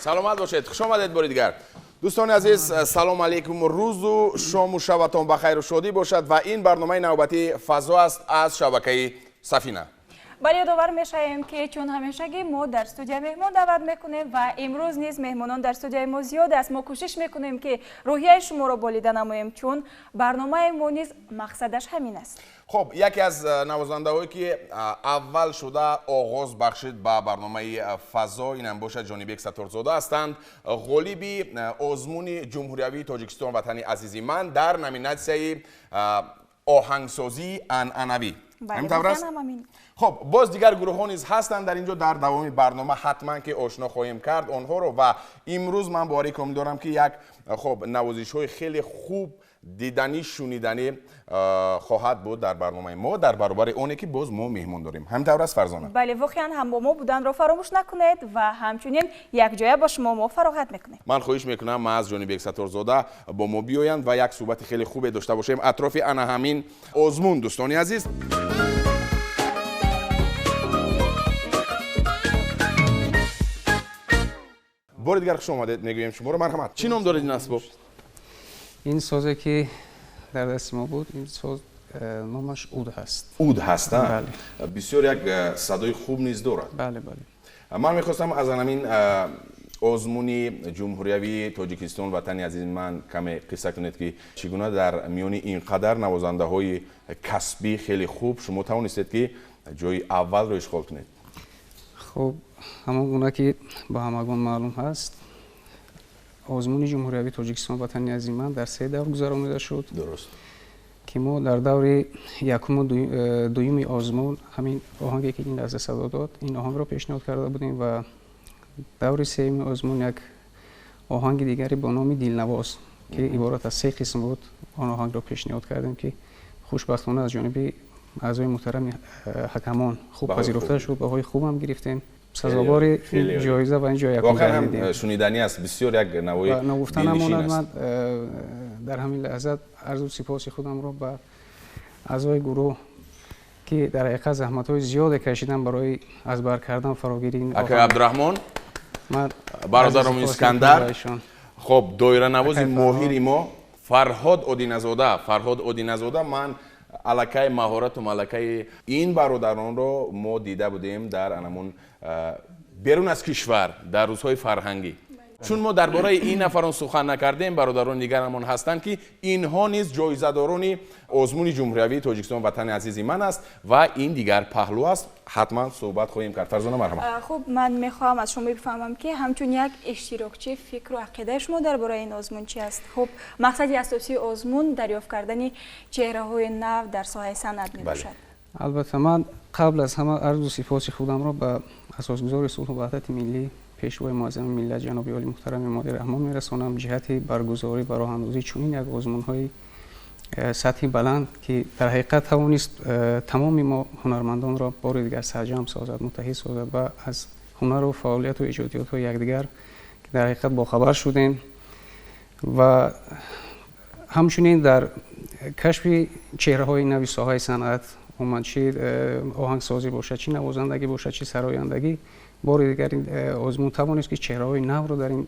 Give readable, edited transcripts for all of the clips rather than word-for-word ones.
Саломат бошед, хуш омадед бори дигар. Дӯстони азиз, салом алейкум, рӯзу шому шабатон ба хайру шодӣ бошад ва ин барномаи навбатии «Фазо» аст аз шабакаи «Сафина». Бале, ёдовар мешавем, ки чун ҳамешагӣ мо дар студия меҳмон даъват мекунем ва имрӯз низ меҳмонон дар студияи мо зиёд аст. Мо кӯшиш мекунем, ки рӯҳияи шуморо болида намоем, чун барномаи мо низ мақсадаш ҳамин аст. Хуб, яке аз навозандаҳое, ки аввал шуда оғоз бахшид ба барномаи «Фазо», инам бошад Ҷонибек Сатторзода ҳастанд, ғолиби озмуни ҷумҳуриявии «Тоҷикистон ватани азизи ман» дар номинатсияи оҳангсозии анъанавӣ. Ҳамин тавр аст? Хуб, боз дигар гурӯҳҳо низ ҳастанд дар инҷо. Дар давоми барнома ҳатман ки ошно хоҳем кард онҳоро ва имрӯз ман боварӣ комил дорам, ки як хуб навозишҳои хеле хуб, диданӣ, шуниданӣ хоҳад буд дар барномаи мо, дар баробари оне ки боз мо меҳмон дорем. Ҳамин тавр аст, Фарзона? Бале, воқеан ҳам бо мо буданро фаромӯш накунед ва ҳамчунин якҷоя бо шумо мо фароғат мекунем. Ман хоҳиш мекунам аз Ҷонибек Сатторзода бо мо биёянд ва як суҳбати хеле хубе дошта бошем атрофи ана ҳамин озмун. Дӯстони азиз, бори дигар хуш омадед мегӯем шуморо. Марҳамат, чӣ ном доред ин асбоб? Ин созе, ки дар дасти мо буд, ин соз номаш уд ҳаст. Уд ҳаст? Бисёр як садои хуб низ дорад. Бале, бале. Ман мехостам аз ҳамин озмуни ҷумҳуриявии «Тоҷикистон ватани азизи ман» каме қисса кунед, ки чӣ гуна дар миёни ин қадар навозандаҳои касбӣ хеле хуб шумо тавонистед, ки ҷои аввалро ишғол кунед. Хуб, ҳамон гуна ки ба ҳамагон маълум ҳаст, озмуни ҷумҳуриявии «Тоҷикистон ватани азизи ман» дар се давр гузаронида шуд. Ки мо дар даври якуму дуюми озмун ҳамин оҳанге, ки ин лаҳза садо дод, ин оҳангро пешниҳод карда будем ва даври сеюми озмун як оҳанги дигаре бо номи «Дилнавоз», ки иборат аз се қисм буд, он оҳангро пешниҳод кардем, ки хушбахтона аз ҷониби аъзои муҳтарами ҳакамон хуб пазируфта шуд, баҳои хубам гирифтем, сазовори ҷоиза ва ин ҷои якум гардидем. Шуниданӣ аст, бисёр як навои ногуфта намонад, ман дар ҳамин лаҳза арзу сипоси худамро ба аъзои гурӯҳ, ки дар ҳақиқат заҳматҳои зиёде кашиданд барои аз бар кардан, фарогирии акай Абдураҳмон, бародаром Искандар, хуб, доиранавози моҳири мо Фарҳод Одиназода. Фарҳод Одиназода, ман аллакай маҳорату малакаи ин бародаронро мо дида будем дар анамун берун аз кишвар, дар рӯзҳои фарҳангӣ. Чун мо дар бораи ин нафарон сухан накардем, бародарон дигарамон ҳастанд, ки инҳо низ ҷоизадорони озмуни ҷумҳуриявии «Тоҷикистон ватани азизи ман» аст ва ин дигар паҳлӯ аст, ҳатман суҳбат хоҳем кард. Фарзона, марҳамат. Хуб, ман мехоҳам аз шумо бифаҳмам, ки ҳамчун як иштирокчӣ фикру ақидаи шумо дар бораи ин озмун чи аст. Хуб, мақсади асосии озмун дарёфт кардани чеҳраҳои нав дар соҳаи санъат мебошад. Албатта, ман қабл аз ҳама арзу сипоси худамро ба асосгузори сулҳу ваҳдати миллӣ, пешвои муаззами миллат, ҷаноби оли муҳтарам Эмомалӣ Раҳмон мерасонам ҷиҳати баргузорӣ ва роҳандозии чунин як озмунҳои сатҳи баланд, ки дар ҳақиқат тавонист тамоми мо ҳунармандонро бори дигар сарҷамъ созад, муттаҳид созад ва аз ҳунару фаъолияту эҷодиётҳои якдигар, ки дар ҳақиқат бохабар шудем ва ҳамчунин дар кашфи чеҳраҳои нави соҳаи санъат, умуман чи оҳангсозӣ бошад, чӣ навозандагӣ бошад, чӣ сарояндагӣ, бори дигар ин озмун тавонист, ки чеҳраҳои навро дар ин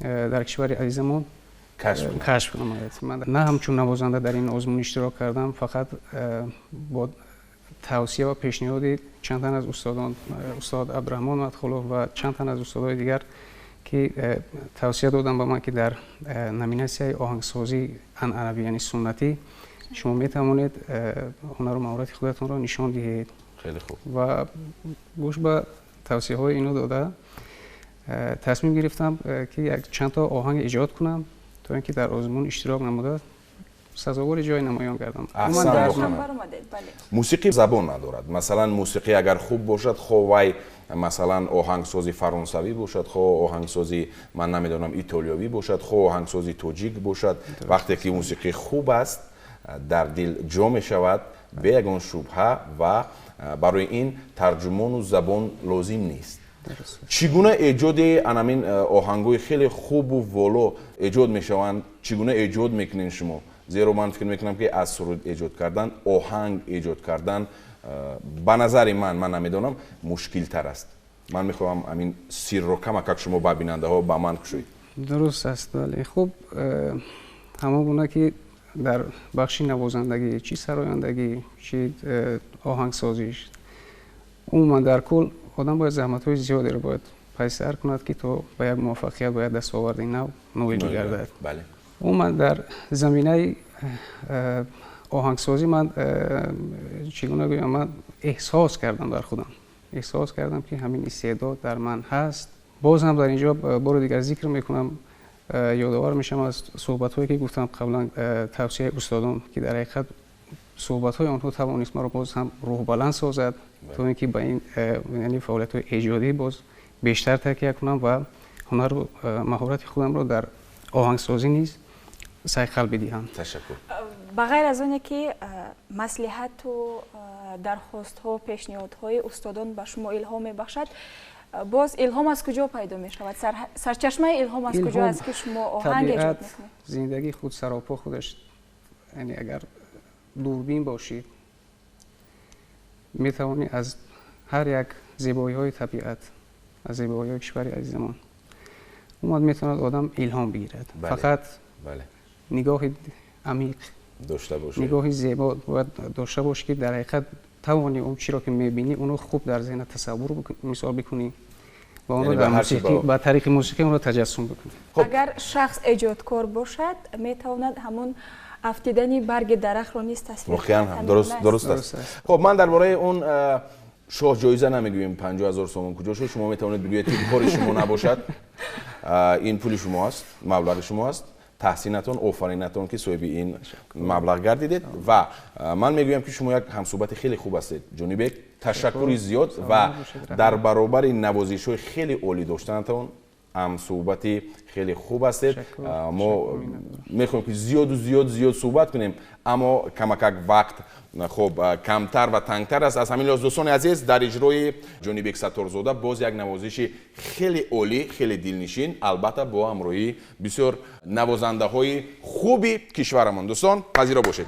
дар кишвари азизамон кашф намояд. Ман на ҳамчун навозанда дар ин озмун иштирок кардам, фақат бо тавсия ва пешниҳоди чанд тан аз устодон, устод Абдураҳмон Мадхулов ва чанд тан аз устодои дигар, ки тавсия доданд ба ман, ки дар номинатсияи оҳангсозии анъанавӣ, яъне суннатӣ, шумо метавонед ҳунару маҳорати худатонро нишон диҳед. Хеле хуб. Ва гӯш ба тавсияҳои ино дода, тасмим гирифтам, ки як чандто оҳанг эҷод кунам, то ин ки дар озмун иштирок намуда, сазовори ҷои намоён гардам. Мусиқӣ забон надорад. Масалан, мусиқӣ агар хуб бошад, хо вай масалан оҳангсози фаронсавӣ бошад, хо оҳангсози, ман намедонам, итолиёвӣ бошад, хо оҳангсози тоҷик бошад, вақте ки мусиқӣ хуб аст, дар дил ҷо мешавад бе ягон шубҳа ва барои ин тарҷумону забон лозим нест. Чӣ гуна эҷоди анамин оҳангҳои хеле хубу воло эҷод мешаванд? Чӣ гуна эҷод мекунед шумо? Зеро ман фикр мекунам, ки аз суруд эҷод кардан оҳанг эҷод кардан, ба назари ман, ман намедонам, мушкилтар аст. Ман мехоҳам ҳамин сирро камакак шумо ба бинандаҳо, ба ман кушоед. Дуруст аст, бале. Хуб, ҳамон гуна ки дар бахши навозандагӣ, чӣ сарояндагӣ, чӣ оҳангсозиш, умуман дар кул одам бояд заҳматҳои зиёдеро бояд пайсар кунад, ки то ба як муваффақият, ба як дастоварди нав ноил гардад. Умуман дар заминаи оҳангсозӣ ман чӣ гуна гӯям, ман эҳсос кардам дар худам, эҳсос кардам, ки ҳамин истеъдод дар ман ҳаст. Боз ҳам дар ин ҷо бори дигар зикр мекунам, ёдовар мешавам аз суҳбатҳое, ки гуфтам қаблан, тавсияи устодон, ки дар ҳақиқат суҳбатҳои онҳо тавонист маро боз ҳам рӯҳбаланд созад, то ин ки ба ин яъне фаъолиятҳои эҷодӣ боз бештар такя кунам ва ҳунару маҳорати худамро дар оҳангсозӣ низ сайқал бидиҳам. Ташаккур. Ба ғайр аз оне ки маслиҳату дархостҳо, пешниҳодҳои устодон ба шумо илҳом мебахшад, боз илҳом аз куҷо пайдо мешавад? Сарчашмаи илҳом аз куҷо аст, ки шумо оҳанг эҷод мекунед? Зиндагӣ худ саропо худаш, яъне агар дурбин бошӣ, метавонӣ аз ҳар як зебоиҳои табиат, аз зебоиҳои кишвари азизамон умуман метавонад одам илҳом бигирад. Фақат нигоҳи амиқ дошта бошед, нигоҳи зебо бояд дошта бошӣ, ки дар ҳақиқат тавонӣ он чиро ки мебинӣ, онро хуб дар зеҳнат тасаввур мисол бикунӣ ва онро дар мусиқӣ, ба тариқи мусиқӣ онро таҷассум бикунӣ. Агар шахс эҷодкор бошад, метавонад ҳамон афтидани барги дарахтро низ тасвир. Воқеан ҳам дуруст аст. Хуб, ман дар бораи он шоҳ ҷоиза намегӯем, 50,000 сомон куҷо шуд. Шумо метавонед бигӯед, ки кори шумо набошад, ин пули шумо аст, маблағи шумо аст. Таҳсинатон, офаринатон, ки соҳиби ин маблағ гардидед. Ва ман мегӯям, ки шумо як ҳамсӯҳбати хеле хуб ҳастед, Ҷонибек. Ташаккури зиёд ва дар баробари навозишҳои хеле олӣ доштанатон ҳамсӯҳбати хеле хуб ҳастед. Мо мехоҳем, ки зиёду зиёд зиёд суҳбат кунем, аммо камакак вақт хуб камтар ва тангтар аст. Аз ҳамин лиҳоз, дӯстони азиз, дар иҷрои Ҷонибек Сатторзода боз як навозиши хеле олӣ, хеле дилнишин, албатта бо ҳамроҳии бисёр навозандаҳои хуби кишварамон. Дӯстон, пазиро бошед.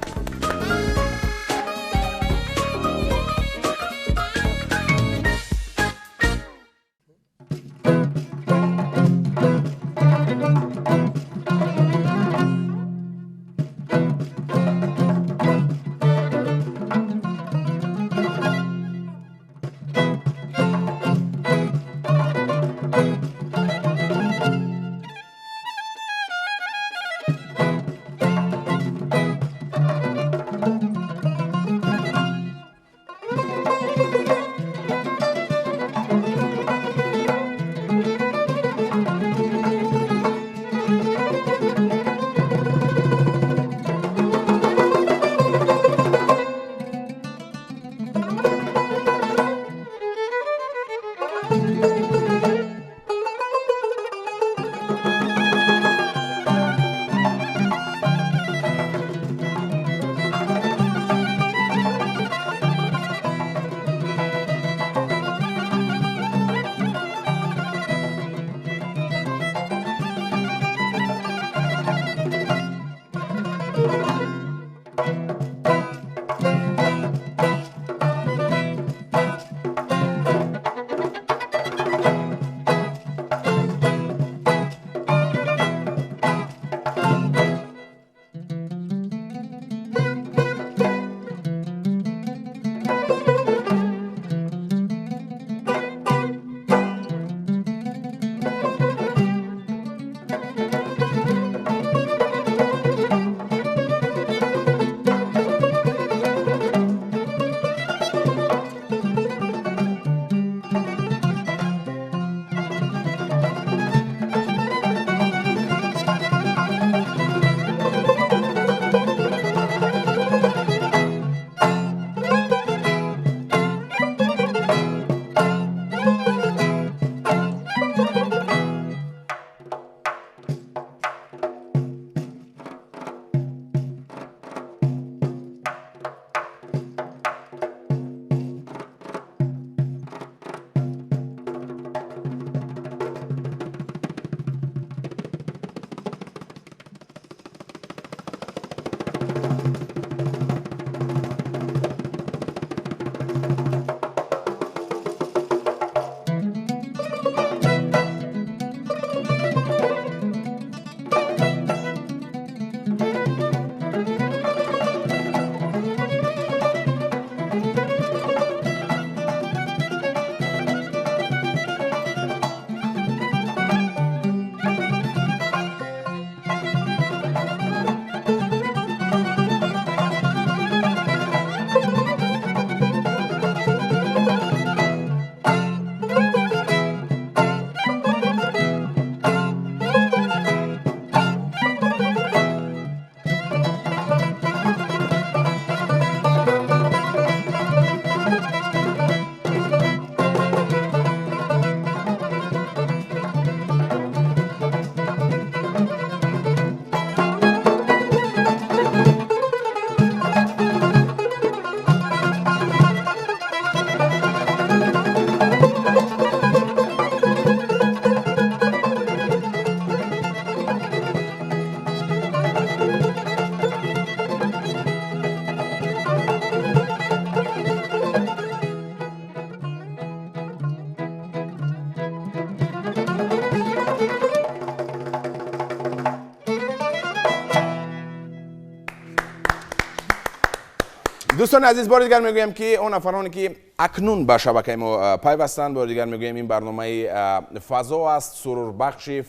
Дӯстони азиз, бори дигар мегӯям, ки он нафароне, ки акнун ба шабакаи мо пайвастанд, бори дигар мегӯям, ин барномаи «Фазо» аст, сурурбахши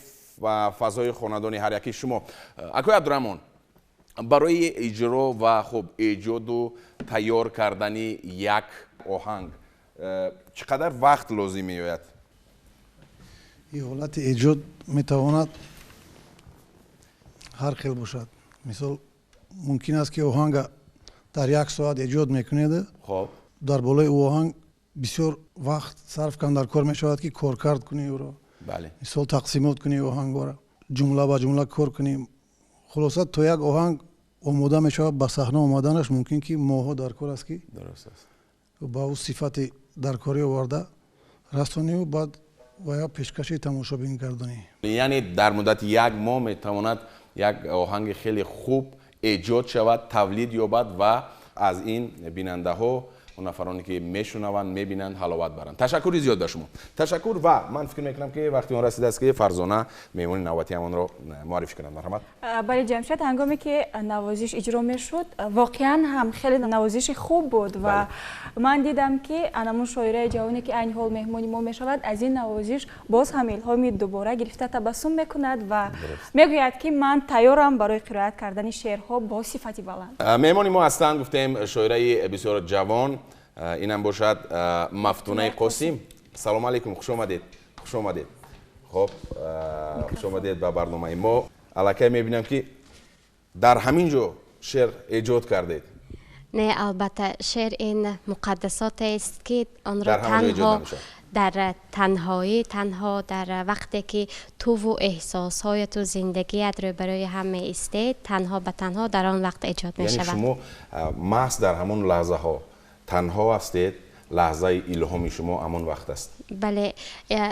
фазои хонадони ҳар яки шумо. Акои Абдураҳмон, барои иҷро ва хуб эҷоду тайёр кардани як оҳанг чӣ қадар вақт лозим меояд? Ин ҳолати эҷод метавонад ҳар хел бошад. Мисол, мумкин аст, ки оҳанга дар як соат эҷод мекунед, дар болои ӯ оҳанг бисёр вақт сарф кан дар кор мешавад, ки коркард кунӣ ӯро, мисол, тақсимот кунӣ оҳангора, ҷумла ба ҷумла кор кунӣ. Хулоса, то як оҳанг омода мешавад, ба саҳна омаданаш мумкин ки моҳҳо дар кор аст, ки ба ӯ сифати даркорӣ оварда расониву баъд ва пешкаши тамошобин гардонӣ. Яъне дар муддати як моҳ метавонад як оҳанги хеле хуб эҷод шавад, тавлид ёбад ва аз ин бинандаҳо, он нафароне, ки мешунаванд, мебинанд, ҳаловат баранд. Ташаккури зиёд ба шумо, ташаккур. Ва ман фикр мекунам, ки вақти он расидааст, ки Фарзона меҳмони навбатиам онро муаррифӣ кунад. Марҳамат. Бале, Ҷамшед, ҳангоме ки навозиш иҷро мешуд, воқеан ҳам хеле навозиши хуб буд ва ман дидам, ки анамун шоираи ҷавоне, ки айни ҳол меҳмони мо мешавад, аз ин навозиш боз ҳам илҳоми дубора гирифта, табассум мекунад ва мегӯяд, ки ман тайёрам барои қироат кардани шеърҳо бо сифати баланд. Меҳмони мо ҳастанд, гуфтем, шоираи бисёр ҷавон, инам бошад Мафтунаи Қосим. Салому алейкум, хуш омадед, хуш омадед. Хоб, хуш омадед ба барномаи мо. Аллакай мебинам, ки дар ҳамин ҷо шеър эҷод кардед. Не, албатта, шеър ин муқаддасотест, ки онро танҳо дар танҳоӣ, танҳо дар вақте ки туву эҳсосҳояту зиндагият рӯбарӯи ҳам меистед, танҳо ба танҳо дар он вақт эҷод мешавад. Шумо маҳз дар ҳамон лаҳзаҳо танҳо ҳастед, лаҳзаи илҳоми шумо ҳамон вақт аст. Бале,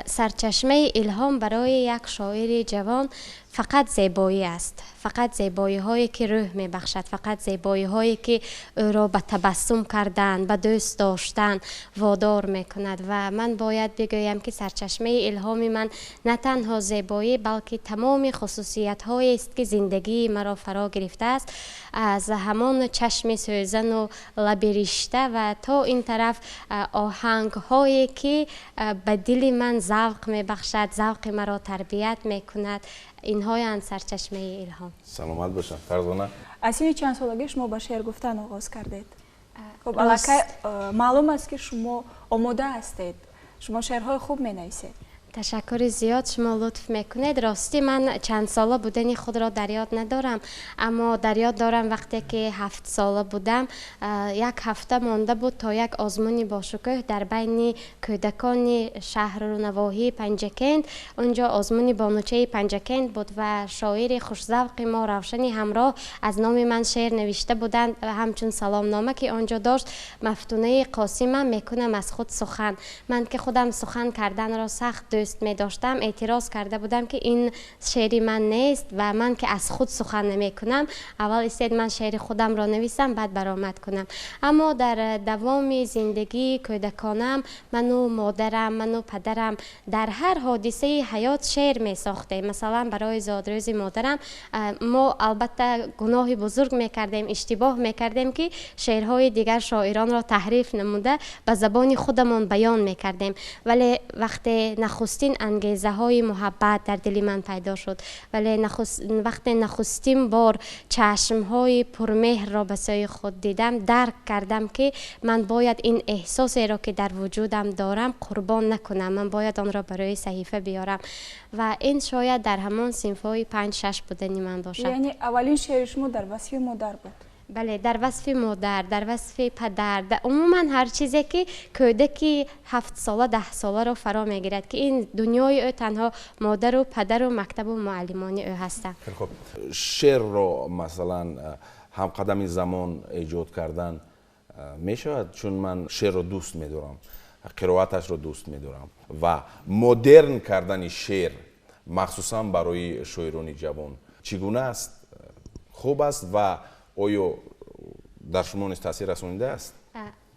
сарчашмаи илҳом барои як шоири ҷавон фақат зебоӣ аст, фақат зебоиҳое, ки рӯҳ мебахшад, фақат зебоиҳое, ки ӯро ба табассум кардан, ба дӯст доштан водор мекунад. Ва ман бояд бигӯям, ки сарчашмаи илҳоми ман на танҳо зебоӣ, балки тамоми хусусиятҳоест, ки зиндагии маро фаро гирифтааст, аз ҳамон чашми сӯзану лаби ришта ва то ин тараф оҳангҳое, ки ба дили ман завқ мебахшад, завқи маро тарбият мекунад. Инҳоянд сарчашмаи илҳом. Саломат бошам, Фарзона. Аз синни чанд солагӣ шумо ба шеър гуфтан оғоз кардед? Хуб, аллакай маълум аст, ки шумо омода ҳастед, шумо шеърҳои хуб менависед. Ташаккури зиёд, шумо лутф мекунед. Ростӣ, ман чандсола будани худро дар ёд надорам, аммо дар ёд дорам, вақте ки 7-сола будам, як ҳафта монда буд то як озмуни бошукӯҳ дар байни кӯдакони шаҳру навоҳии Панҷакент. Унҷо озмуни Бонучаи Панҷакент буд ва шоири хушзавқи мо Равшани Ҳамроҳ аз номи ман шеър навишта буданд, ҳамчун саломнома, ки он ҷо дошт: «Мафтунаи Қосимам, мекунам аз худ сухан». Ман, ки худам сухан карданро сахт дӯст медоштам, эътироз карда будам, ки ин шеъри ман нест ва ман ки аз худ сухан намекунам, аввал истед, ман шеъри худамро нависам, баъд баромад кунам. Аммо дар давоми зиндагии кӯдаконам ману модарам, ману падарам дар ҳар ҳодисаи ҳаёт шеър месохтем. Масалан, барои зодрӯзи модарам мо албатта гуноҳи бузург мекардем, иштибоҳ мекардем, ки шеърҳои дигар шоиронро таҳриф намуда, ба забони худамон баён мекардем. Вале вақте нахустин ангезаҳои муҳаббат дар дили ман пайдо шуд, вале вақте нахустин бор чашмҳои пурмеҳрро ба сӯи худ дидам, дарк кардам, ки ман бояд ин эҳсосеро, ки дар вуҷудам дорам, қурбон накунам, ман бояд онро барои саҳифа биёрам. Ва ин шояд дар ҳамон синфҳои 5-6 будани ман бошад. Яъне аввалин шеъри шумо дар васфи модар буд? Бале, дар васфи модар, дар васфи падар, умуман ҳар чизе, ки кӯдаки 7-сола, 10-соларо фаро мегирад, ки ин дунёи ӯ танҳо модару падару мактабу муаллимони ӯ ҳастанд. Хеле хуб. Шеърро, масалан, ҳамқадами замон эҷод кардан мешавад? Чун ман шеърро дӯст медорам, қироаташро дӯст медорам ва модерн кардани шеър, махсусан барои шоирони ҷавон, чӣ гуна аст? Хуб аст ва оё дар шумо низ таъсир расонидааст?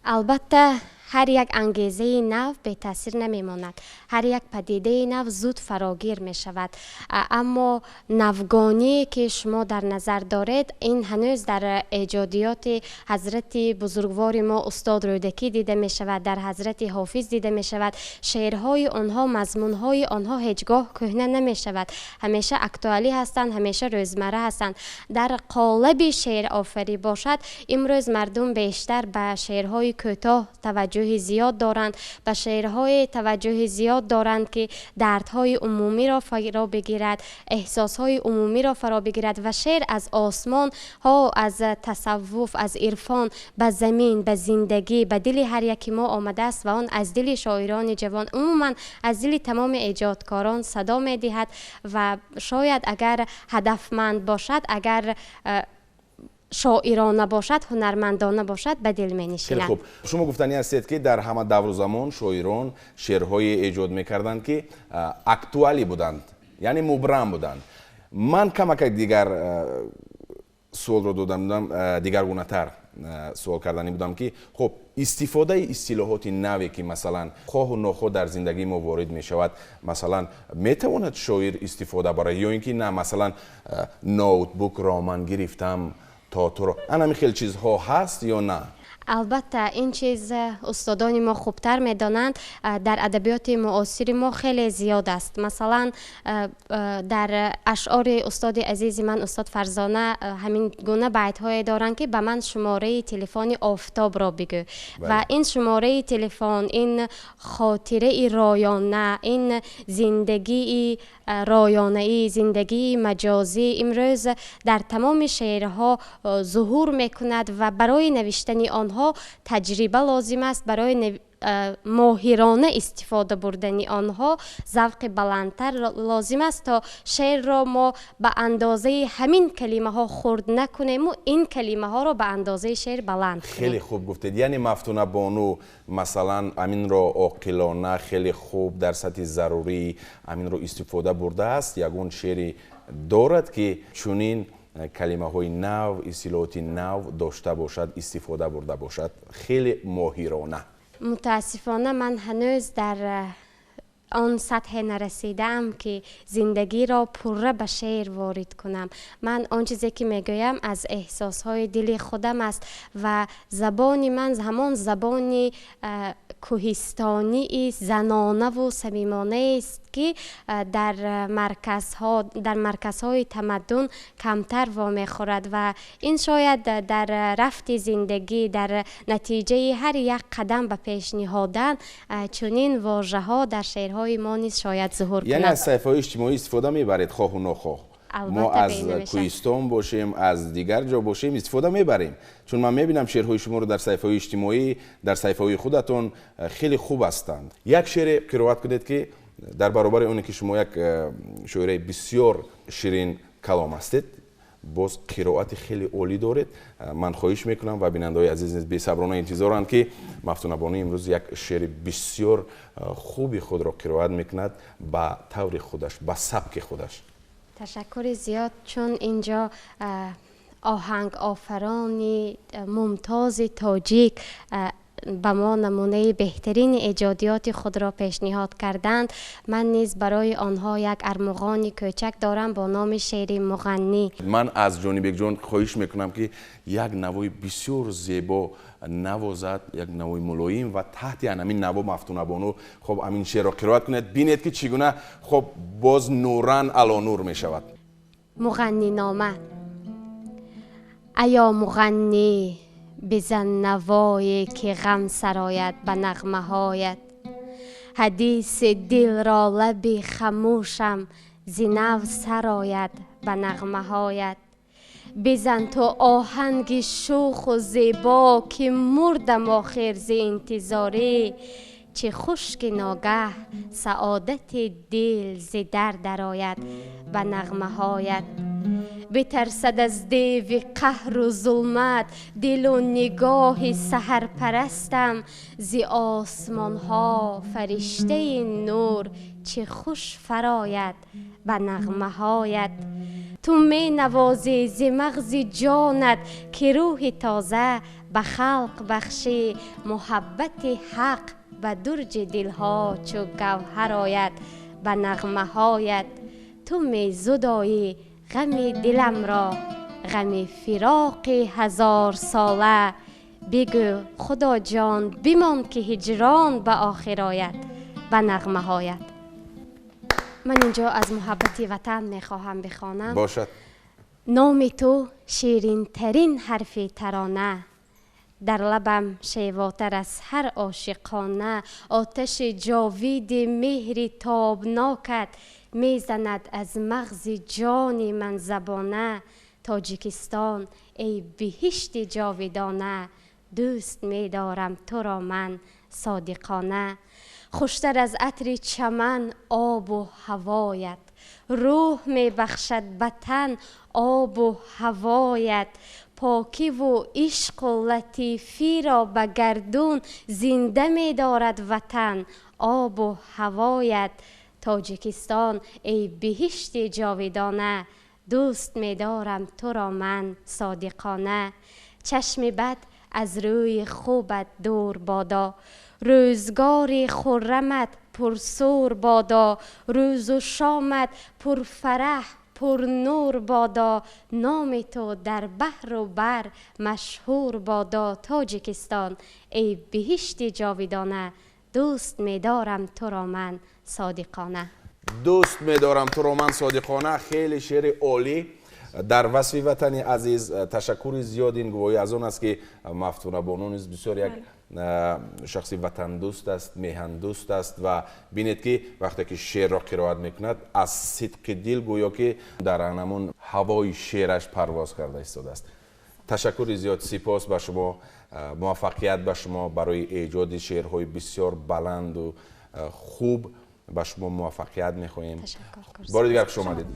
Албатта. Ҳар як ангезаи нав бетаъсир намемонад, ҳар як падидаи нав зуд фарогир мешавад. Аммо навгоние ки шумо дар назар доред, ин ҳанӯз дар эҷодиёти ҳазрати бузургвори мо устод Рӯдакӣ дида мешавад, дар ҳазрати Ҳофиз дида мешавад. Шеърҳои онҳо, мазмунҳои онҳо ҳеҷ гоҳ кӯҳна намешавад, ҳамеша актуалӣ ҳастанд, ҳамеша рӯзмарра ҳастанд. Дар қолаби шеърофарӣ бошад, имрӯз мардум бештар ба шеърҳои кӯтоҳ таваҷҷӯҳи зиёд доранд, ба шеърҳои таваҷҷӯҳи зиёд доранд, ки дардҳои умумиро фаро бигирад, эҳсосҳои умумиро фаро бигирад ва шеър аз осмонҳо, аз тасаввуф, аз ирфон ба замин, ба зиндагӣ, ба дили ҳар яки мо омадааст ва он аз дили шоирони ҷавон, умуман аз дили тамоми эҷодкорон садо медиҳад ва шояд агар ҳадафманд бошад, агар шоирона бошад, ҳунармандона бошад, ба дил менишинад. Хеле хуб. Шумо гуфтанӣ ҳастед, ки дар ҳама давру замон шоирон шеърҳое эҷод мекарданд, ки актуалӣ буданд, яъне мубрам буданд. Ман камакак дигар суолро додам будам, дигаргунатар суол карданӣ будам, ки хуб, истифодаи истилоҳоти наве, ки масалан хоҳу нохоҳ дар зиндагии мо ворид мешавад, масалан метавонад шоир истифода барад ё ин ки на? Масалан, ноутбукро ман гирифтам то туро, ана ҳамин хел чизҳо ҳаст ё на? Албатта, ин чиз устодони мо хубтар медонанд. Дар адабиёти муосири мо хеле зиёд аст. Масалан, дар ашъори устоди азизи ман, устод Фарзона, ҳамин гуна байтҳое доранд, ки ба ман шумораи телефони офтобро бигӯ. Ва ин шумораи телефон, ин хотираи роёна, ин зиндагии роёнаӣ, зиндагии маҷозӣ имрӯз дар тамоми шеърҳо зуҳур мекунад ва барои навиштани онҳо таҷриба лозим аст, барои моҳирона истифода бурдани онҳо завқи баландтар лозим аст, то шеърро мо ба андозаи ҳамин калимаҳо хурд накунему ин калимаҳоро ба андозаи шеър баланд кунем. Хеле хуб гуфтед. Яъне Мафтуна бону масалан аминро оқилона, хеле хуб, дар сатҳи зарурӣ аминро истифода бурдааст. Ягон шеъри дорад, ки чунин калимаҳои нав, истилоҳоти нав дошта бошад, истифода бурда бошад хеле моҳирона? Мутаассифона, ман ҳанӯз дар он сатҳе нарасидаам, ки зиндагиро пурра ба шеър ворид кунам. Ман он чизе ки мегӯям, аз эҳсосҳои дили худам аст ва забони ман ҳамон забони кӯҳистонии занонаву самимонаест, ки дар марказҳои тамаддун камтар вомехӯрад ва ин шояд дар рафти зиндагӣ, дар натиҷаи ҳар як қадам ба пеш ниҳодан чунин вожаҳо дар шеърҳои мо низ шояд зуҳур кунад. Яъне аз саҳифаҳои иҷтимоӣ истифода мебаред, хоҳу нохоҳ? Мо аз кӯҳистон бошем, аз дигар ҷо бошем, истифода мебарем, чун ман мебинам шеърҳои шуморо дар саҳифаҳои иҷтимоӣ, дар саҳифаҳои худатон, хеле хуб ҳастанд. Як шеъре қироат кунед, ки дар баробари оне ки шумо як шоираи бисёр ширин калом ҳастед, боз қироати хеле олӣ доред. Ман хоҳиш мекунам ва бинандаҳои азиз низ бесаброна интизоранд, ки Мафтунабону имрӯз як шеъри бисёр хуби худро қироат мекунад ба таври худаш, ба сабки худаш. Ташаккури зиёд. Чун инҷо оҳангофарони мумтози тоҷик ба мо намунаи беҳтарини эҷодиёти худро пешниҳод карданд, ман низ барои онҳо як армуғони кӯчак дорам бо номи шеъри муғаннӣ. Ман аз Ҷонибекҷон хоҳиш мекунам, ки як навои бисёр зебо навозад, як навои мулоим, ва таҳти ҳамин наво Мафтунабону хоб ҳамин шеърро қироат кунед. Бинед, ки чӣ гуна хоб боз нуран ало нур мешавад. Муғаннинома. Аё муғаннӣ, бизан навое, ки ғам сарояд ба нағмаҳоят. Ҳадиси дилро лаби хамӯшам зи нав сарояд ба нағмаҳоят. Бизан ту оҳанги шӯху зебо, ки мурдам охир зи интизорӣ. Чӣ хуш, ки ногаҳ саодати дил зи дар дарояд ба нағмаҳоят. Битарсад аз деви қаҳру зулмат дилу нигоҳи саҳарпарастам. Зи осмонҳо фариштаи нур чӣ чӣ хуш фарояд ба нағмаҳоят. Ту менавозӣ зи мағзи ҷонат, ки рӯҳи тоза ба халқ бахшӣ. Муҳаббати ҳақ ба дурҷи дилҳо чу гавҳар ояд ба нағмаҳоят. Ту мезудоӣ ғами диламро, ғами фироқи ҳазорсола. Бигӯ Худоҷон бимон, ки ҳиҷрон ба охир ояд ба нағмаҳоят. Ман инҷо аз муҳаббати ватан мехоҳам бихонам. Бошад. Номи ту ширинтарин ҳарфи тарона, дар лабам шевотар аз ҳар ошиқона. Оташи ҷовиди меҳри тобнокат мезанад аз мағзи ҷони ман забона. Тоҷикистон эй биҳишти ҷовидона, дӯст медорам туро ман содиқона. Хуштар аз атри чаман обу ҳавоят, рӯҳ мебахшад ба тан обу ҳавоят. Покиву ишқу латифиро ба гардун зинда медорад ватан обу ҳавоят. Тоҷикистон эй биҳишти ҷовидона, дӯст медорам туро ман содиқона. Чашми бад аз рӯи хубат дур бодо, рӯзгори хуррамат пурсур бодо. Рӯзу шомат пурфараҳ пурнур бодо, номи ту дар баҳру бар машҳур бодо. Тоҷикистон эй биҳишти ҷовидона, дӯст медорам туро ман содиқона. Дӯст медорам туро ман содиқона. Хеле шеъри олӣ дар васфи ватани азиз. Ташаккури зиёд. Ин гувоҳӣ аз он аст, ки Мафтуна бону низ бисёр як шахси ватандӯст аст, меҳандӯст аст. Ва бинед, ки вақте ки шеърро қироат мекунад, аз сидқи дил гӯё ки дар анамун ҳавои шеъраш парвоз карда истодааст. Ташаккури зиёд, сипос ба шумо, муваффақият ба шумо барои эҷоди шеърҳои бисёр баланду хуб. Ба шумо муваффақият мехоҳем. Бори дигар хуш омадед.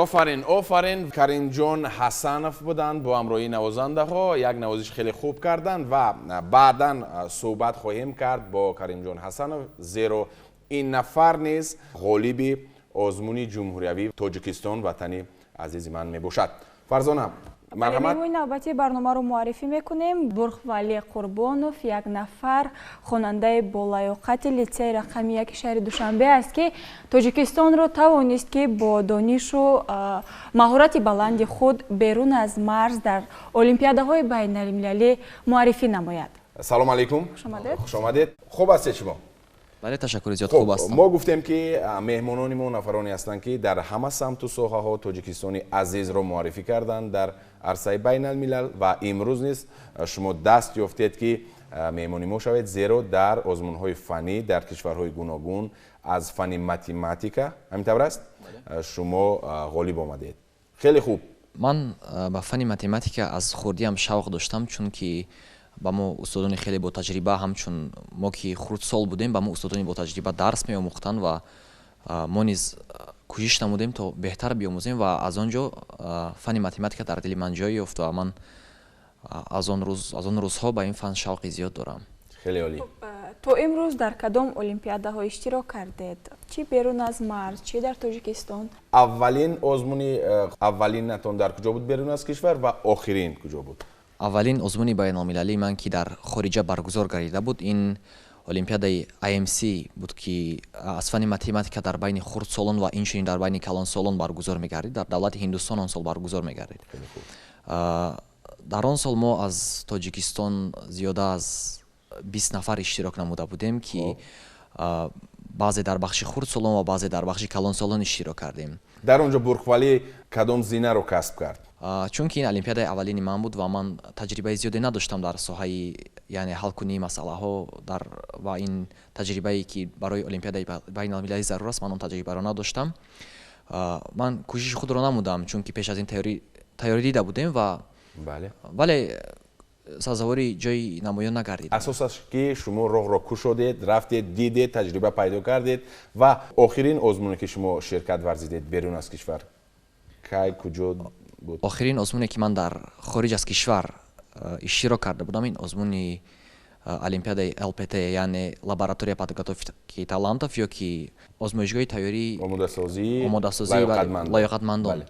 Офарин, офарин. Каримҷон Ҳасанов буданд бо ҳамроҳии навозандаҳо, як навозиш хеле хуб карданд ва баъдан суҳбат хоҳем кард бо Каримҷон Ҳасанов, зеро ин нафар низ ғолиби озмуни ҷумҳуриявии Тоҷикистон, ватани азизи ман мебошад. Фарзона, марҳамат. Меҳмони навбатии барномаро муаррифӣ мекунем. Бурхвали Қурбонов як нафар хонандаи болаёқати литсеи рақами 1 шаҳри Душанбе аст, ки Тоҷикистонро тавонист, ки бо донишу маҳорати баланди худ берун аз марз дар олимпиадаҳои байналмилалӣ муаррифӣ намояд. Салом алейкум. Хушомадед. Хушомадед. Хуб ҳастед шумо? Бале, ташаккури зиёд, хуб ҳастам. Мо гуфтем, ки меҳмонони мо нафароне ҳастанд, ки дар ҳама самту соҳаҳо Тоҷикистони азизро муаррифӣ карданд дар арсаи байналмилал ва имрӯз низ шумо даст ёфтед, ки меҳмони мо шавед, зеро дар озмунҳои фаннӣ дар кишварҳои гуногун аз фанни математика, ҳамин тавр аст, шумо ғолиб омадед. Хеле хуб. Ман ба фанни математика аз хурдиам шавқ доштам, чунки ба мо устодони хеле ботаҷриба, ҳамчун мо ки хурдсол будем, ба мо устодони ботаҷриба дарс меомӯхтанд ва мо низ кӯшиш намудем, то беҳтар биомӯзем, ва аз он ҷо фанни математика дар дили ман ҷой ёфт ва ман аз он рӯзҳо ба ин фан шавқи зиёд дорам. Хеле олӣ. То имрӯз дар кадом олимпиадаҳо иштирок кардед, чӣ берун аз марз, чӣ дар Тоҷикистон? Аввалин озмуни аввалинатон дар куҷо буд берун аз кишвар ва охирин куҷо буд? Аввалин озмуни байналмилалии ман, ки дар хориҷа баргузор гардида буд, ин олимпиадаи IMC буд, ки аз фанни математика дар байни хурдсолон ва инчунин дар байни калонсолон баргузор мегардид. Дар давлати Ҳиндустон он сол баргузор мегардид. Дар он сол мо аз Тоҷикистон зиёда аз 20 нафар иштирок намуда будем, ки баъзе дар бахши хурдсолон ва баъзе дар бахши калонсолон иштирок кардем. Дар он ҷо Бурхвалӣ кадом зинаро касб кард? Чунки ин олимпиадаи аввалини ман буд ва ман таҷрибаи зиёде надоштам дар соҳаи, яъне ҳалкунии масъалаҳо дар ва ин таҷрибае, ки барои олимпиадаи байналмилалӣ зарур аст, ман он таҷрибаро надоштам. Ман кӯшиши худро намудам, чунки пеш аз ин тайёрӣ дида будем ва вале сазовори ҷои намоён нагардид. Асосаш, ки шумо роҳро кушодед, рафтед, дидед, таҷриба пайдо кардед. Ва охирин озмуне, ки шумо ширкат варзидед берун аз кишвар, кай, куҷо буд? Охирин озмуне, ки ман дар хориҷ аз кишвар иштирок карда будам, ин озмуни олимпиадаи ЛПТ, яъне Лаборатория подготовки талантов ё ки озмоишгоҳи тайёрии омодасозии омодасозии лоёқатмандон,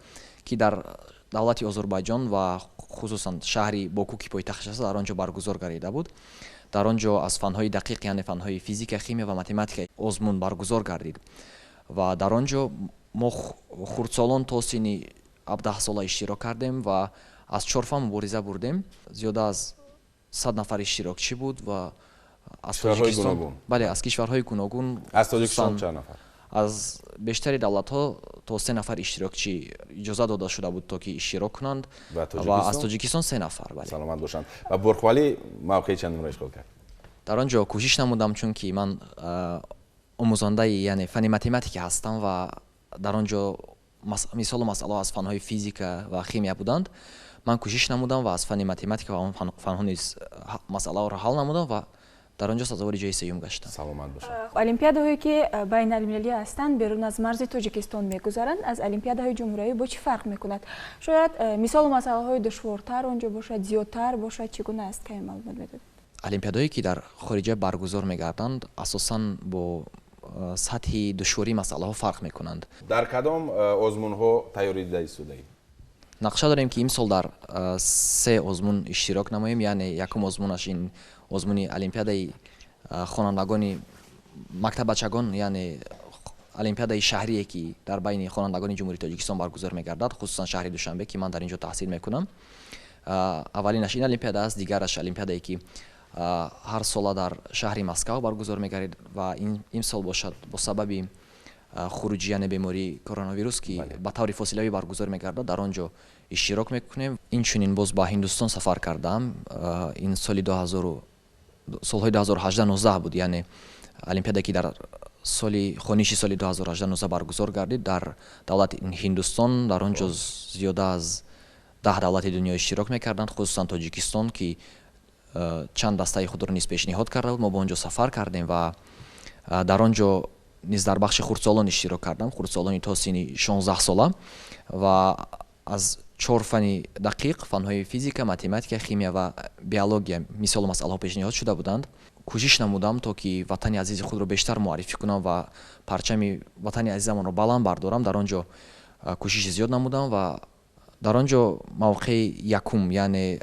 ки дар давлати Озарбойҷон ва хусусан шаҳри Боку, ки пойтахташ аст, дар он ҷо баргузор гардида буд. Дар он ҷо аз фанҳои дақиқ, яъне фанҳои физика, химия ва математика озмун баргузор гардид ва дар он ҷо мо хурдсолон то синни 17 сола иштирок кардем ва аз чор фан мубориза бурдем. Зиёда аз 100 нафар иштирокчӣ буд ва аз Тоҷикистон, бале, аз кишварҳои гуногун. Аз Тоҷикистон чанд нафар? Аз бештари давлатҳо то се нафар иштирокчӣ иҷоза дода шуда буд, то ки иштирок кунанд, ва аз Тоҷикистон се нафар, бале. Саломат бошанд. Ва Бурхвалӣ мавқеи чандумро ишғол кард? Дар он ҷо кӯшиш намудам, чунки ман омӯзондаи, яъне фанни математика ҳастам ва дар он ҷо мисолу масъалаҳо аз фанҳои физика ва химия буданд. Ман кӯшиш намудам ва аз фанни математика ва он фанҳо низ масъалаҳоро ҳал намудам ва дар он ҷо сазовори ҷои сеюм гаштам. Саломат бошад. Олимпиадаҳое, ки байналмилалӣ ҳастанд, берун аз марзи Тоҷикистон мегузаранд, аз олимпиадаҳои ҷумҳуриявӣ бо чӣ фарқ мекунад? Шояд мисолу масъалаҳои душвортар он ҷо бошад, зиёдтар бошад, чӣ гуна аст, каме маълумот медодед? Олимпиадаҳое, ки дар хориҷа баргузор мегарданд, асосан бо сатҳи душвории масъалаҳо фарқ мекунанд. Дар кадом озмунҳо тайёрӣ дида истодаед? Нақша дорем, ки имсол дар се озмун иштирок намоем. Яъне якум озмунаш ин озмуни олимпиадаи хонандагони мактаббачагон, яъне олимпиадаи шаҳрие, ки дар байни хонандагони Ҷумҳурии Тоҷикистон баргузор мегардад, хусусан шаҳри Душанбе, ки ман дар ин ҷо таҳсил мекунам. Аввалинаш ин олимпиада аст. Дигараш олимпиадае, ки ҳар сола дар шаҳри Москав баргузор мегардид ва имсол бошад, бо сабаби хуруҷи, яъне бемории коронавирус, ки ба таври фосилавӣ баргузор мегардад, дар он ҷо иштирок мекунем. Инчунин боз ба Ҳиндустон сафар кардаам. Ин соли солҳои 2018-19 буд, яъне олимпиада, ки дар соли хониши соли 2018-19 баргузор гардид дар давлати Ҳиндустон. Дар он ҷо зиёда аз 10 давлати дунё иштирок мекарданд, хусусан Тоҷикистон, ки чанд дастаи худро низ пешниҳод карда буд. Мо ба он ҷо сафар кардем ва дар он ҷо низ дар бахши хурдсолон иштирок кардам, хурдсолони то синни 16 сола ва аз 4 фани дақиқ, фанҳои физика, математика, химия ва биология мисолу масъалаҳо пешниҳод шуда буданд. Кӯшиш намудам, то ки ватани азизи худро бештар муаррифӣ кунам ва парчами ватани азизамонро баланд бардорам. Дар он ҷо кӯшиши зиёд намудам ва дар он ҷо мавқеи якум, яъне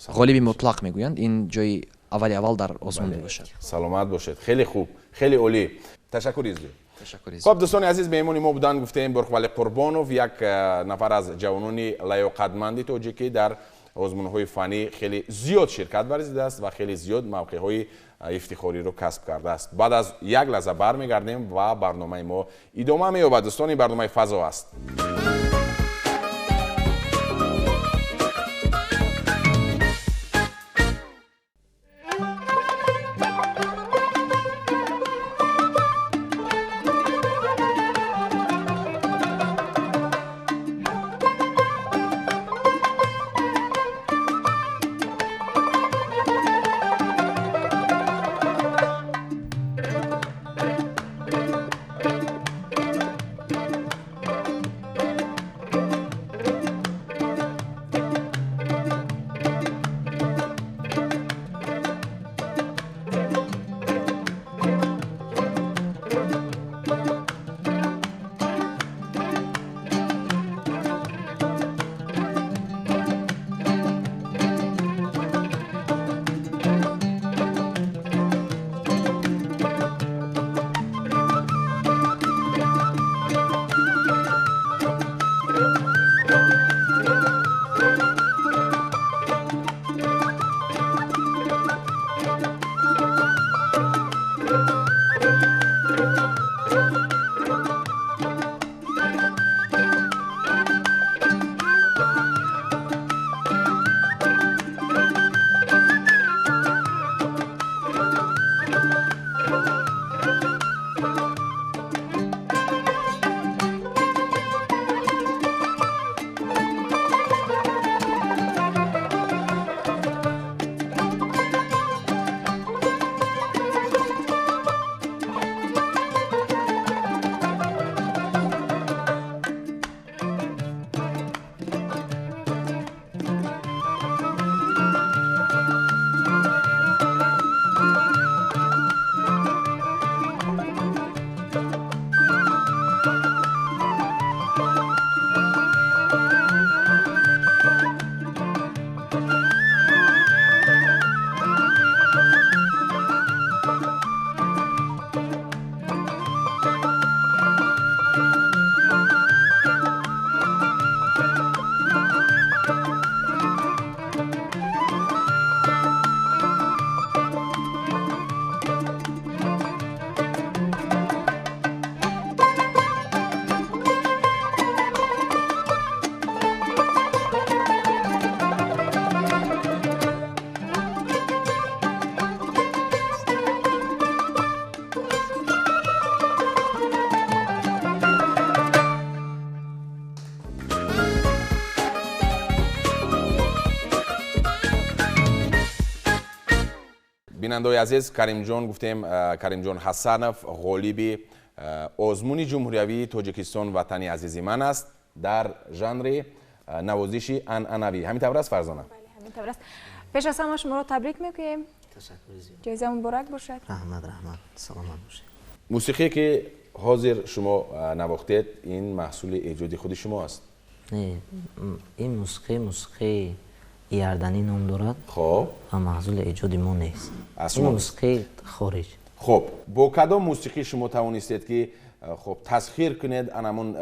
ғолиби мутлақ мегӯянд, ин ҷои аввали аввал дар озмун мебошад. Саломат бошед. Хеле хуб, хеле олӣ. Ташаккури зиёд. Хоб, дӯстони азиз, меҳмони мо буданд, гуфтем, Бурхвали Қурбонов, як нафар аз ҷавонони лаёқатманди тоҷикӣ, дар озмунҳои фаннӣ хеле зиёд ширкат варзидааст ва хеле зиёд мавқеъҳои ифтихориро касб кардааст. Баъд аз як лаҳза бармегардем ва барномаи мо идома меёбад. Дӯстони, барномаи «Фазо» аст. Бинандаои азиз, Каримҷон, гуфтем, Каримҷон Ҳасанов ғолиби озмуни ҷумҳуриявии Тоҷикистон «Ватани азизи ман» аст дар жанри навозиши анъанавӣ. Ҳамин тавр аст, Фарзона? Ҳамин тавр аст. Пеш аз ҳама шуморо табрик мекунем. Ҷоиза муборак бошад. Раҳмат, раҳмат, саломат бошед. Мусиқие ки ҳозир шумо навохтед, ин маҳсули эҷоди худи шумо аст? Не, ин мусиқӣ мусиқии иярданӣ ном дорад. Хоб, ва маҳсули эҷоди мо нест. Ин мусиқии хориҷ. Хуб, бо кадом мусиқӣ шумо тавонистед ки, хуб, тасхир кунед анамун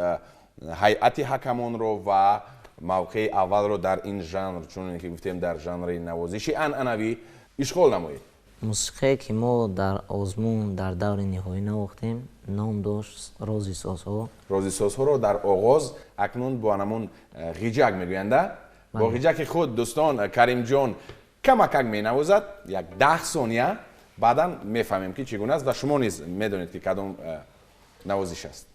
ҳайати ҳакамонро ва мавқеи аввалро дар ин жанр, чуноне ки гуфтем, дар жанри навозиши анъанавӣ ишғол намоед? Мусиқие ки мо дар озмун дар даври ниҳоӣ навохтем, ном дошт «Рози созҳо». «Рози созҳоро» дар оғоз акнун бо анамун ғиҷак мегӯянда, бо ғиҷаки худ, дӯстон, Каримҷон камакак менавозад як 10 сония, баъдан мефаҳмем ки чӣ гуна аст ва шумо низ медонед ки кадом навозиш аст.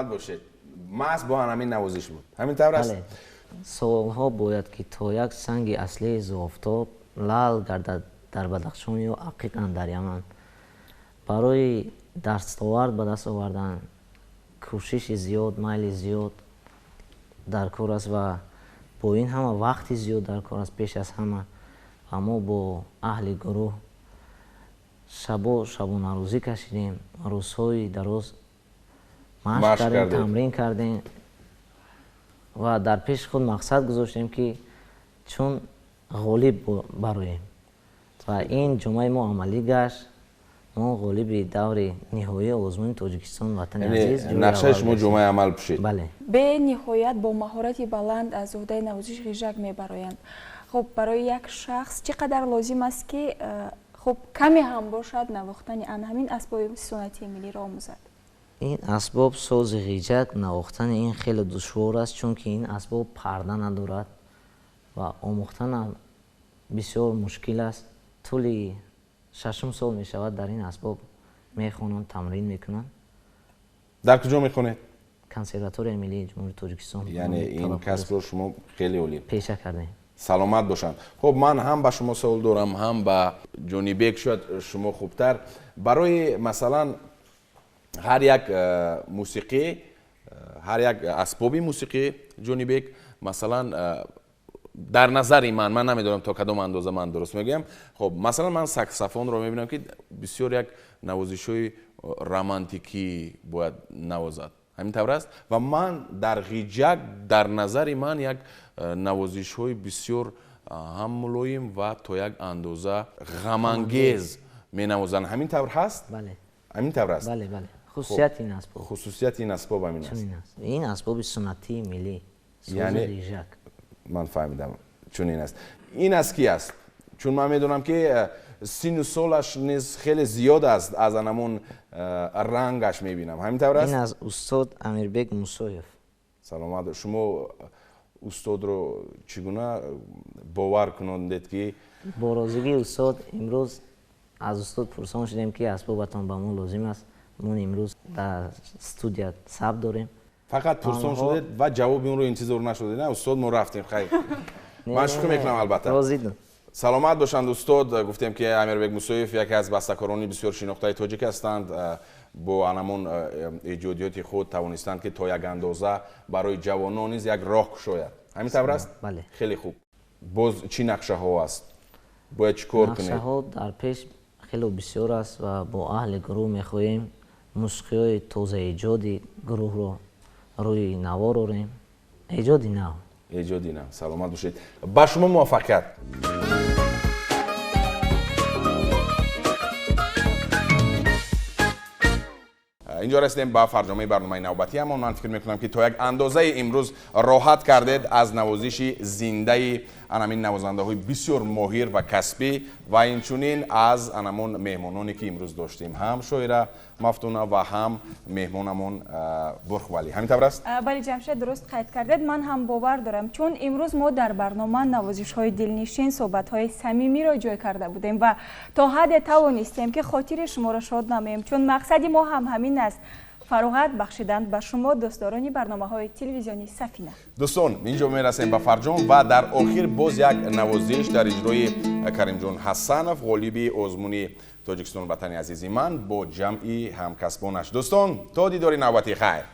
Бошед. Маҳз бо ҳамин навозиш буд, ҳамин тавр аст? Солҳо бояд ки то як санги аслии зуофтоб лал гардад дар Бадахшон ё ақиқан дар Яман. Барои дастовард ба даст овардан кӯшиши зиёд, майли зиёд дар кор аст ва бо ин ҳама вақти зиёд дар кор аст пеш аз ҳама. Ва мо бо аҳли гурӯҳ шабо шабонарӯзӣ кашидем, рӯзҳои дароз машқ кардем, тамрин кардем ва дар пеши худ мақсад гузоштем, ки чун ғолиб бароем. Ва ин ҷумъаи мо амалӣ гашт. Мо ғолиби даври ниҳоии озмуни Тоҷикистон Ватани азиз. Нақшаи шумо ҷумъаи амал пӯшид. Бале. Бениҳоят бо маҳорати баланд аз уҳдаи навозиши ғижак мебароянд. Хуб, барои як шахс чӣ қадар лозим аст, ки хуб каме ҳам бошад навохтани ан ҳамин асбоби суннатии миллиро омӯзад? Ин асбоб сози ғиҷак навохтани ин хеле душвор аст, чунки ин асбоб парда надорад ва омӯхтанам бисёр мушкил аст. Тӯли шашум сол мешавад дар ин асбоб мехонам, тамрин мекунам. Дар куҷо мехонед? Консерваторияи миллии Ҷумҳурии Тоҷикистон. Яъне ин касбро шумо хеле олӣ пеша кардем. Саломат бошанд. Хуб, ман ҳам ба шумо савол дорам, ҳам ба Ҷонибек, шояд шумо хубтар. Барои масалан ҳар як мусиқӣ, ҳар як асбоби мусиқӣ, Ҷонибек, масалан дар назари ман, ман намедонам то кадом андоза ман дуруст мегӯям. Хуб, масалан ман саксофонро мебинам, ки бисёр як навозишҳои романтикӣ бояд навозад, ҳамин тавр аст? Ва ман дар ғиҷак дар назари ман як навозишҳои бисёр ҳам мулоим ва то як андоза ғамангез менавозанд. Ҳамин тавр ҳаст? Бале. Ҳамин тавр аст? Бале, бале. Хусусияти ин асбоб. Хусусияти ин асбоб ҳамин аст. Ин асбоби суннатии миллӣ, сози ғиҷак. Ман фаҳмидам, чунин аст. Ин аз ки аст? Чун ман медонам, ки сину солаш низ хеле зиёд аст, аз анамон рангаш мебинам. Ҳамин тавр аст? Ин аз устод Амирбек Мусоев. Саломат. Шумо устодро чӣ гуна бовар кунондед, ки бо розигии устод имрӯз аз устод пурсон шудем, ки асбобатон ба мо лозим аст. Мо имрӯз дар студия сабт дорем. Фақат пурсон шудед ва ҷавоби онро интизор нашудед? На, устод, мо рафтем, хайр. Ман шӯхӣ мекунам, албатта. Розидам. Саломат бошанд устод. Гуфтем, ки Амирбек Мусоев яке аз бастакорони бисёр шинохтаи тоҷик ҳастанд. Бо анамон эҷодиёти худ тавонистанд, ки то як андоза барои ҷавонон низ як роҳ кушояд. Ҳамин тавр аст? Бале. Хеле хуб. Боз чӣ нақшаҳо аст? Бояд чӣ кор кунед? Нақшаҳо дар пеш хеле бисёр аст ва бо аҳли гурӯҳ мехоҳем мусиқиҳои тозаэҷоди гурӯҳро рӯи навор орем. Эҷоди нав. Эҷоди нав. Саломат бошед. Ба шумо муваффақият. Инҷо расидем ба фарҷомаи барномаи навбатиамон. Ман фикр мекунам, ки то як андозаи имрӯз роҳат кардед аз навозиши зиндаи анамин навозандаҳои бисёр моҳир ва касбӣ ва инчунин аз анамон меҳмононе, ки имрӯз доштем, ҳам шоира Мафтуна ва ҳам меҳмонамон Бурхвалӣ. Ҳамин тавр аст? Бале, Ҷамшед, дуруст қайд кардед. Ман ҳам бовар дорам, чун имрӯз мо дар барнома навозишҳои дилнишин, суҳбатҳои самимиро ҷой карда будем ва то ҳадде тавонистем, ки хотири шуморо шод намоем, чун мақсади мо ҳам ҳамин аст: фароғат бахшидан ба шумо, дӯстдорони барномаҳои телевизиони Сафина. Дӯстон, инҷо мерасем ба фарҷом ва дар охир боз як навозиш дар иҷрои Каримҷон Ҳасанов, ғолиби озмуни Тоҷикистон Ватани азизи ман, бо ҷамъи ҳамкасбонаш. Дӯстон, то дидори навбатӣ, хайр.